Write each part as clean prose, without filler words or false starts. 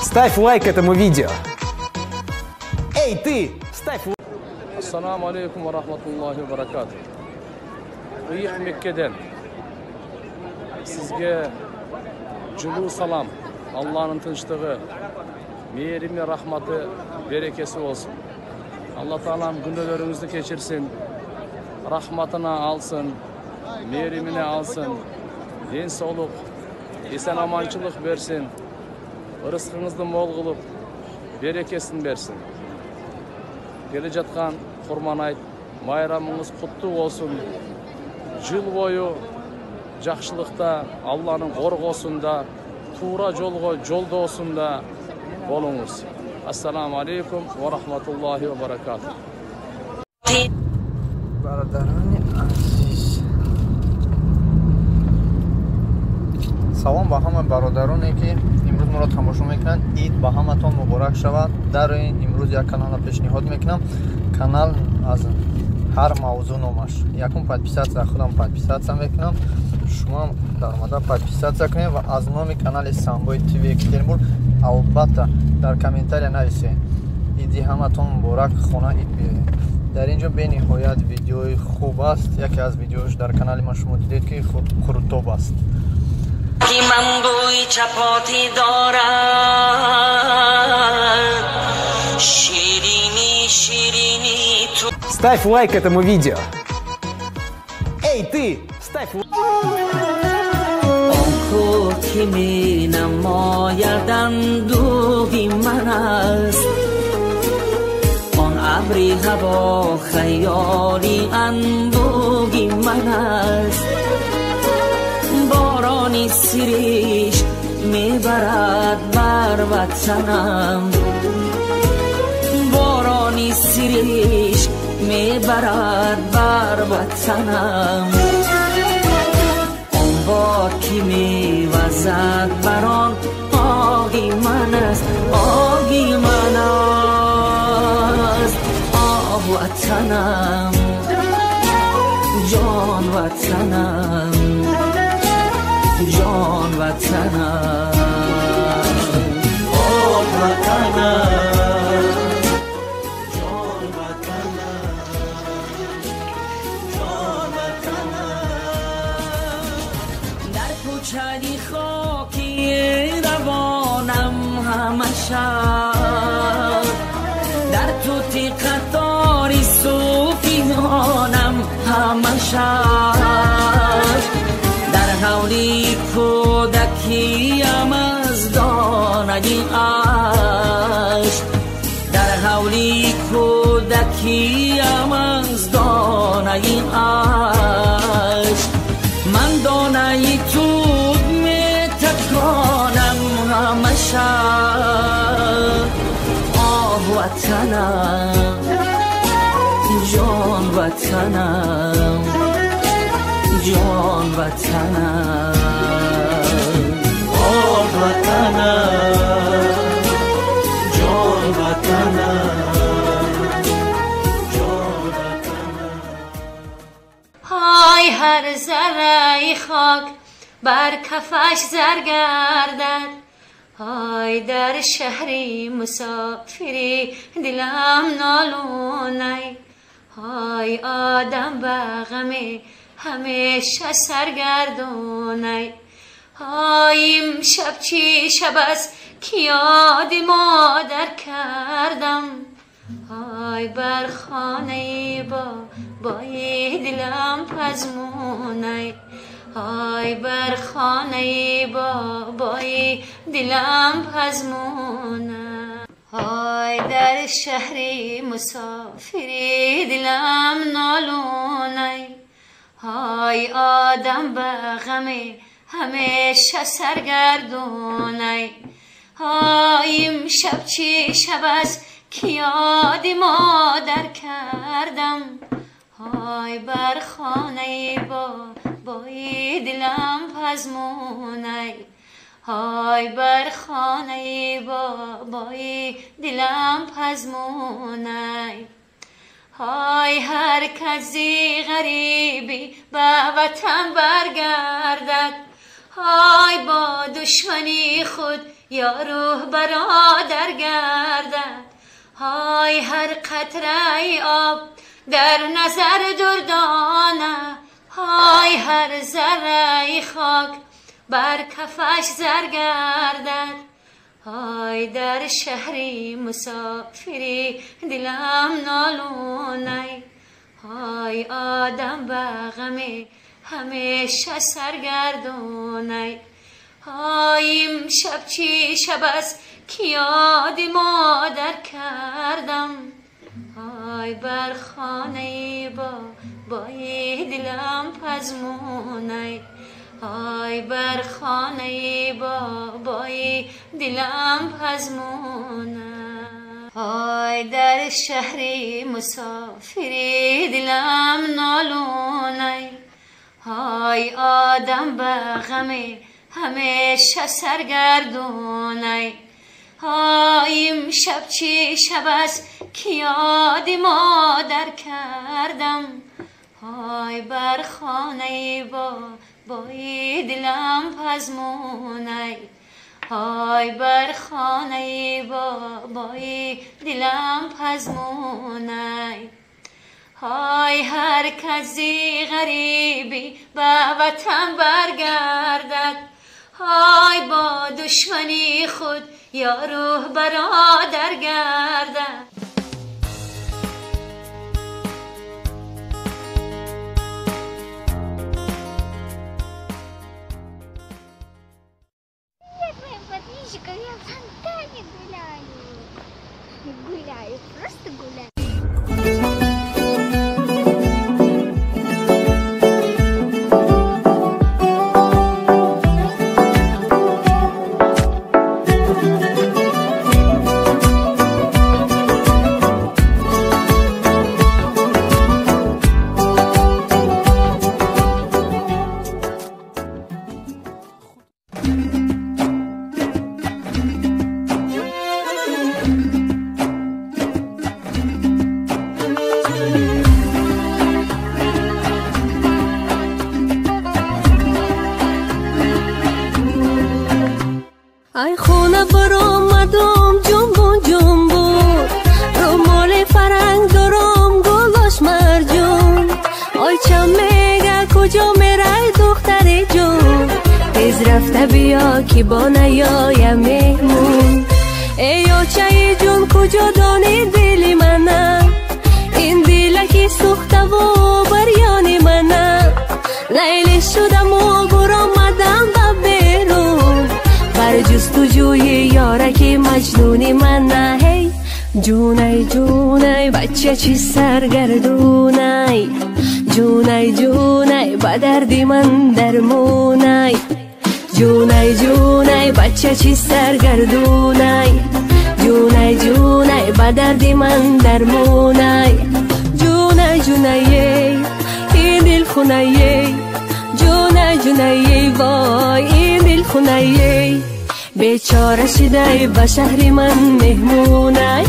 Ставь лайк этому видео. Эй, ты! Ставь лайк! Ассаламу алейкум ва рахматуллахи ва баракатух. Ыйык Меккеден сизге жылуу салам, Алланын тынчтыгы, мээрими, рахматы, берекеси болсун. Алла Таалам күнөөлөрүңүздү кечирсин, рахматына алсын, мээримине алсын, ден соолук, эсен аманчылык берсин, ырыскыңызды мол кылып, берекесин берсин. Келе жаткан Курман айт майрамыңыз куттуу болсун. Жыл бою жакшылыкта, Алланын коргоосунда, туура жолго жолдоосунда болуңуз. Ассаламу алейкум ва рахматуллахи ва баракатух. Бародарони азиз, салом ба ҳама бародароне, ки имрӯз моро тамошо мекунанд. Ид ба ҳаматон муборак шавад. Дар ин имрӯз як каналро пешниҳод мекунам. Канал аз ҳар мавзӯъ номаш. Якум подписаться, худам подписаться мекунам. Шумоам даромада подписаться кунед ва аз номи канали Самбои ТВ Екатеринбург албатта дар комментария нависед. Иди ҳаматон муборак, хона ид биёед. Дар ин ҷо бениҳоят видеои хуб аст. Яке аз видеош дар канали ма шумо дидед, ки қурутоб аст. Ки ман бӯи чапотӣ дорад, ширини ширини ту. Ставь лайк этому видео. Эй, ты! Ставь лайк! Он кӯ ки менамояд андӯҳи ман аст, он абри ҳаво хаёли анбӯҳи ман аст. Борони сириш мебарад бар ватанам, борони сириш мебарад бар ватанам. Он бод ки мевазад бар он оғи ман аст, оғи ман аст. Оҳ, ватанам, ҷон ватанам, ҷон ватанам, оҳ, ватанам, ҷон ватанам, ҷон ватанам. Дар кӯчаи хоки равонам ҳама шаб, дар тути қатори сӯфиёнам ҳама шаб, дар ҳавли кӯдакиям аз донаи ашк, дар ҳавли кӯдакиям аз донаи ашк. Ман донаи тут метаконам ҳама шаб. Оҳ, ватанам, ҷон ватанам, ҷон ватанам, оҳ, ватанам, ҷон ватанам, ҷон ватанам. Ҳой, ҳар зарраи хок бар кафаш зар гардад, ҳой, дар шаҳри мусофирӣ дилам нолунай. Ҳой, одам ба ғаме ҳамеша саргардонай. Ҳой, имшаб чӣ шаб аст, ки ёди модар кардам. Ҳой, бар хонаи бобои дилам пазмунай. Ҳой, бар хонаи бобои дилам пазмунай. Ҳой, дар шаҳри мусофирӣ дилам нолунай. Ҳой, одам ба ғаме ҳамеша саргардонай. Ҳой, имшаб чӣ шаб аст, ки ёди модар кардам. Ҳой, бар хонаи бобои дилам пазмунай. Ҳой, бар хонаи бобои дилам пазмунай. Ҳой, ҳар каси ғарибӣ ба ватан баргардад, ҳой, бо душмани худ یارو برادر گردد. های هر قطره آب در نظر دردانه، های هر ذره خاک بر کفش زر گردد. های در شهری مسافری دلم نالونه، های آدم به غم همیشه سرگردونه. های امشب چی شب است که یاد مادر کردم، های بر خانه بابای دلم پزمونه، های بر خانه بابای دلم پزمونه. های در شهری مسافری دلم نالونه، های آدم به غم همیشه سرگردونه. های امشب چی شب است که یاد مادر کردم، های بر خانه بابای دلم پزمونه، های بر خانه بابای دلم پزمونه. های هر کسی غریبی به وطن برگردد، های با دشمنی خود یارو برادر گردد. Подписчиков, я в фонтане гуляю. Гуляю, просто гуляю. Ай хона баромадам ҷумбун ҷумбун, румоли фаранг дорам гулош марҷун. Ой чам мега куҷо мерай духтари ҷун, тез рафта биё ки бо наёя меҳмун. Эй очаи ҷун куҷо дони дили мана, ин дилаки сӯхтаву барёни мана. Лайли шудаму буромадам ба берун, бар ҷустуҷӯи ёраки маҷнуни мана. Ҳей ҷунай ҷунай бача чӣ саргардунай, ҷунай ҷунай ба дарди ман дармонай. Ҷунай ҷунай бача чӣ саргардунай, ҷунай ҷунай ба дарди ман дармонай. Ҷунай ҷунай ей ин дилхунай ей, ҷунай ҷунай ей вой ин дилхунай ей. Бечора шидай ба шаҳри ман меҳмунай,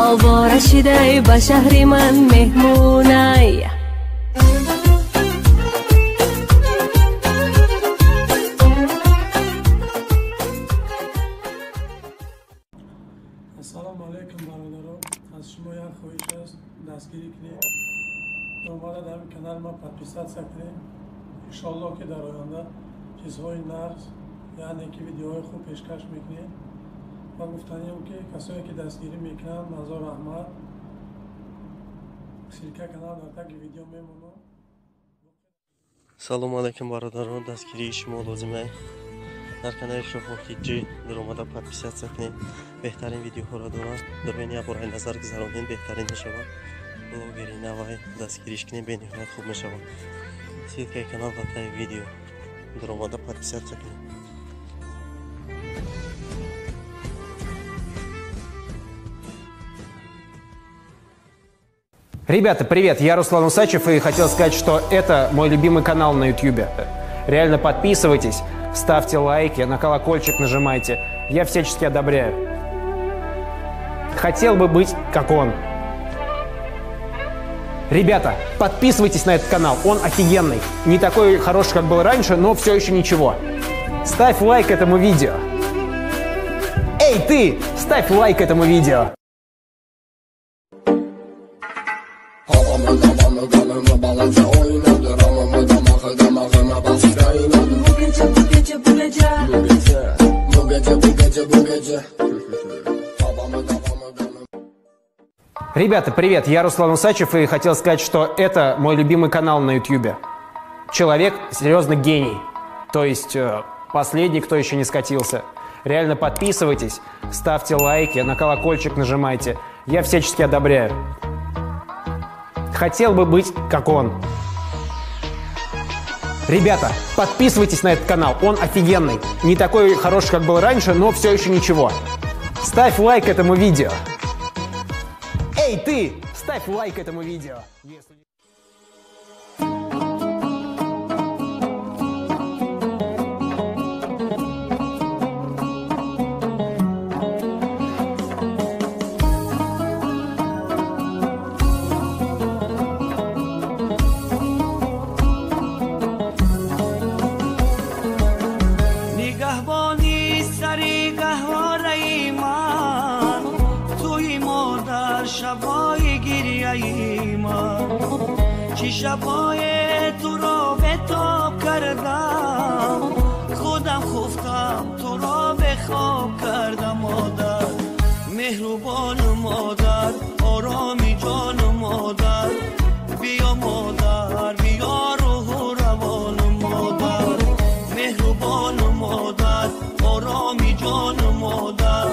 овора шидай ба шаҳри ман меҳмунай. Ассалому алайкум бародарон, аз шумо як хоҳиш аст, дастгирӣ кунед, омада дар канали ма подписаться кунед. Иншоаллоҳ ки дар оянда чизҳои нағз, яъне ки видеоҳои хуб пешкаш мекунем. Ва гуфтанием ки касое ки дастгирӣ мекунанд, назор раҳмат. Ссылка канал дар таги видео мемонам. Салому алайкум бародарон, дастгирии шумо лозим аст. Дар канали Шоҳмоҳиҷӣ даромада подписаться кунед, беҳтарин видеоҳоро дорад. Дурбини як бораи назар гузаронед, беҳтарин мешавад. Блогери навай дастгириш кунед, бениҳоят хуб мешавад. Ссылкаи канал дар таги видео даромада подписаться кунед. Ребята, привет, я Руслан Усачев и хотел сказать, что это мой любимый канал на YouTube. Реально подписывайтесь, ставьте лайки, на колокольчик нажимайте. Я всячески одобряю. Хотел бы быть как он. Ребята, подписывайтесь на этот канал, он офигенный. Не такой хороший, как был раньше, но все еще ничего. Ставь лайк этому видео. Эй, ты! Ставь лайк этому видео! Ребята, привет! Я Руслан Усачев и хотел сказать, что это мой любимый канал на YouTube. Человек серьезно гений. То есть последний, кто еще не скатился. Реально подписывайтесь, ставьте лайки, на колокольчик нажимайте. Я всячески одобряю. Хотел бы быть как он. Ребята, подписывайтесь на этот канал, он офигенный. Не такой хороший, как был раньше, но все еще ничего. Ставь лайк этому видео. Эй, ты! Ставь лайк этому видео. شبای تو را به تاب کردم، خودم خفتم تو را به خواب کردم. مادر مهربان، مادر آرامی جان، مادر بیا، مادر بیا روح و روان، مادر مهربان، مادر آرامی جان، مادر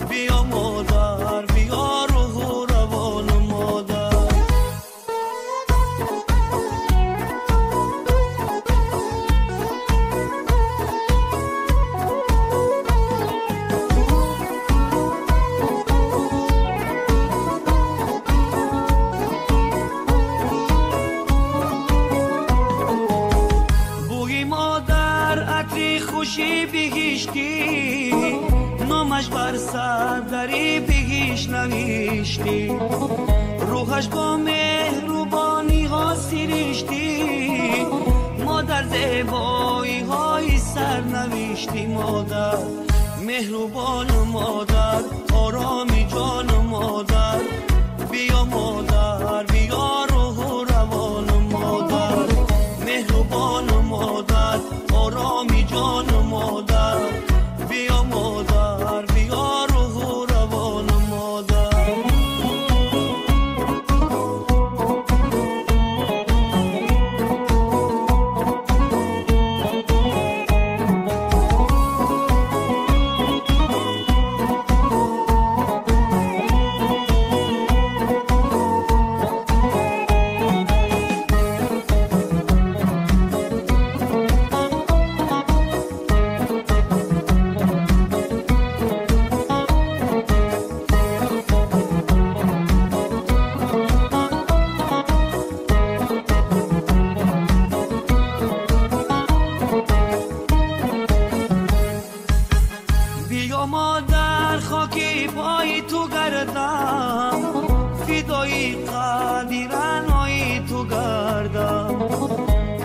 بیا، مادر بیا روح و روان، مادر. نامش بر سردری بهش نوشتی، روحش با مهربانی ها سرشتی، مادر زیبایی های سر نوشتی. مادر مهربان، مادر آرامی جان، مادر بیا، مادر بیا روح و روان، مادر مهربان، مادر آرامی جان، مادر بیا، مادر بیا روح و روان، مادر.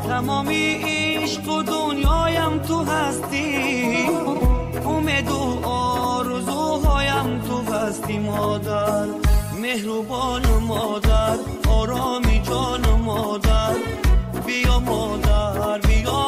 تمامی عشق و دنیایم تو هستی، امید و آرزوهایم تو هستی. مادر مهربان، مادر آرامی جان، مادر بیا، مادر بیا.